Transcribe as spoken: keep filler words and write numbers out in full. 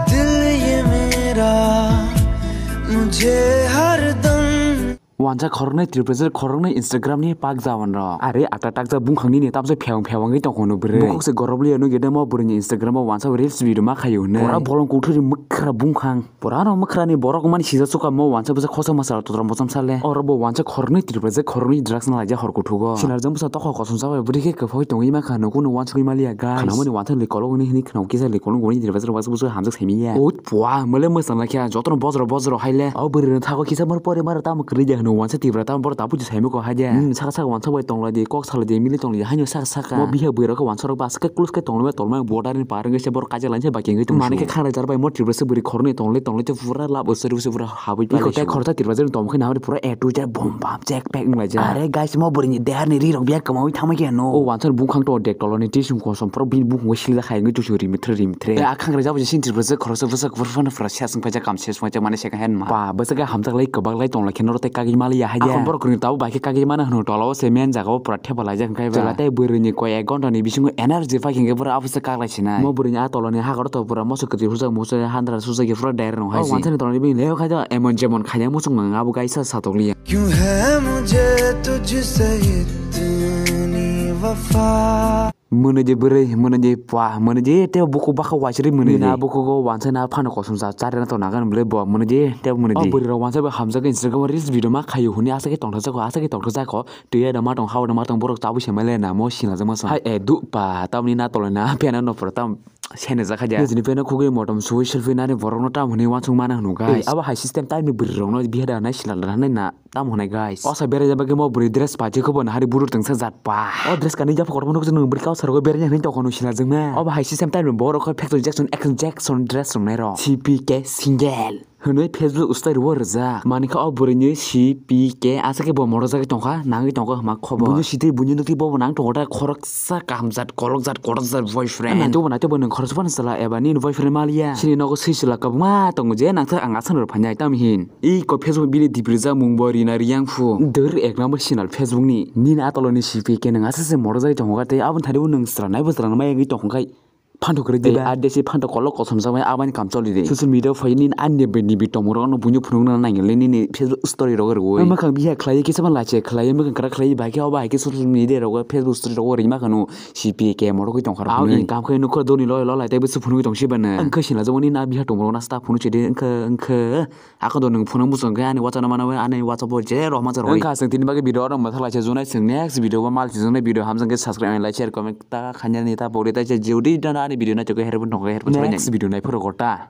दिल ये मेरा मुझे हरदम Wansa khoroknwi Tripura khoroknwi Instagram ni pak jawan rok. Are ata takjak bungkhang nini tamsai phewang phewang wngwi tongkho no bwrwi. Bukhuk se gorobli ano gede mo bwrwi ni Instagram o wansa reels video ma khayo hwnwi. Pura bolong kuthuri mwkhra bungkhang. Pura no mwkhra ni borok mani sijak chuka mo wansa bwsa khosa masa totra mochom sale. Oro bo wansa khoroknwi Tripura khoroknwi drugs na laijak hor kuthugo. Sinarjang bwsa tokho kosom chabai bwrwi khe kwphoi tongwi ma kha nukuno wansugwi maliya guys. Khana mani wansa likolok hwnwi hwnwi khna kisa likolok gwnwi Tripura bwsa bwsa hamjak saimiya. Oi pua mole mwsang lakha jotono bojro bojro haile. O bwrwi no thago kisa mar pore mar tamo kwrwi de hwnwi wansa Tripura tamo boro tabu saimukha haide. Hmm, saka saka wansa bai tonglaidi, kok salaidi, mili tonglaidi, haino saka saka. Mo biha bwrwi rok wansa rok bas khe close khe tonglaima tolma border ni par wngwi se borok kaijak lainse baki wngwi tong. Mane khe khanai jar bai mo Tripura se bwrwi khoroknwi tonglaidi, tonglaidi pura lab usuri usuri pura habwi pai. Iko tei khoroksa Tripura se tongma khe nahori pura A to Z bom bam jack pack wnglaijak. Are guys mo bwrwi ni dehar ni ri rok biya kwmawi thangma khe no. O wansa ni bungkhang to dek toloni tisung kosom pura bini bungkhango siljak hai wngwi tusu rimithre rimithre. Tei a khangrejak bo je sini Tripura se khoroksa bwsa kwphur phano pura sesung paijak kam sesung paijak mane second hand ma. Ba bwsa khe hamjak lai kwbak lai tong lai khe noro tei kagwi maliya hai de. Akhon borok kwrwini tabuk bai khe kagwi mana hwno tola o se main jaga o pura thepa laijak wngkha. Chwla tei bwrwini koi ek ghonta ni bisingo energy pai khe pura abose kaglai sinai. Mo bwrwini a tolani hakoro to pura moso kwtwi hujak musa handra sujak pura direct rong hai. O wansa ni tolani bini leyo khai do emon jemon khaina muchung nang abo gaisa satokliya. क्यों है मुझे तुझसे इतनी वफा Mwnwi de bwrwi, mwnwi de pua, mwnwi de tei bukhuk bakha waisri mwnwi de. Nini a bukhugo wansa na phano kosom sa chari na tongna gan bwle bo mwnwi de tei mwnwi de. O bwrwi rok wansa bai hamjak Instagram o reels video ma khayo hwnwi asa khe tongthok jako, asa khe tongthok jako. Twi ya da ma tong, hao da ma tong, borok tabwi se mele na mo sina jama sa. Hai e du pa, tamni na tolai na, phiya na no pura tam sene jakha ja. Nijini phiya no khugui motom sui selfie nani borok no tam hwnwi wansuk mana hwnwi guys. Abo hai system time ni bwrwi rok no biha da nai sila da nai na. Tamo hwnai guys. O sa berai jaba khe mo bwrwi dress pachi khe bo nahari budur tengsa jat pa. O dress kanwi jap kormo nukjak nung bwrwi kau sargo berai hwnwi tongkho nung sila jwng na. O bahai system time bo rok khe factory Jackson, Action Jackson dress rwnai rok. C P K single. Hwnwi Facebook story o rwjak. Mani kha o bwrwi ni C P K asa khe bo moro jagwi tongkha, nangwi tongkha hwnma khobor. Buini sitwi buini nukti bo nang tongkha ta khoroksa kahamjat, kolokjat, kotorjat boyfriend. Naitugbo naitugbo nwng khoroksa phano chwla eba nini boyfriend maliya. Chini nogo swi chwla kwbangma tongo je nangthak ang aswk rw phainai tamo hin. Iko Facebook bini dipri jakmung bo rina riyang phu. Dwr ek number sinal Facebook ni. Nini atolo ni C P K nwng asase moro jagwi tongo tei aboni thani bo nwng chwla naibo chwla nai mayagwi tongkha khai. Phanto kwrwi diba? A desi phanto kolok kosom jakmai aboni kam choli de. Social media phai nini ani bai nibi tongmung rok no buino phunuk na nangya le nini Facebook story rok rwi. Mwkhang biya khlai kisa ma lache khlai mwkhang kra khlai bai khe obo hai khe social media rok Facebook story rok rwi ma khanu C P K moro gwi tongkha rok. Ang kam khai nukho doni loi lolai tei bwswk phunugwi tong sibana. Ang khe sina jabo nini a biya tongmung rok na sta phunuk chidi ang khe ang khe. Ako do nwng phone bwswk khe ani WhatsApp no mano ani WhatsApp bo je rohma je roi. Wngkha chwng tini bagwi video oro mwthak lai se junai chwng next video bo mal chwng video hamjak khe subscribe like share comment ta khainani ta pori ta je jodi dana ani video nai tokhe herbo tongkhe herbo next video nai phuru gorta.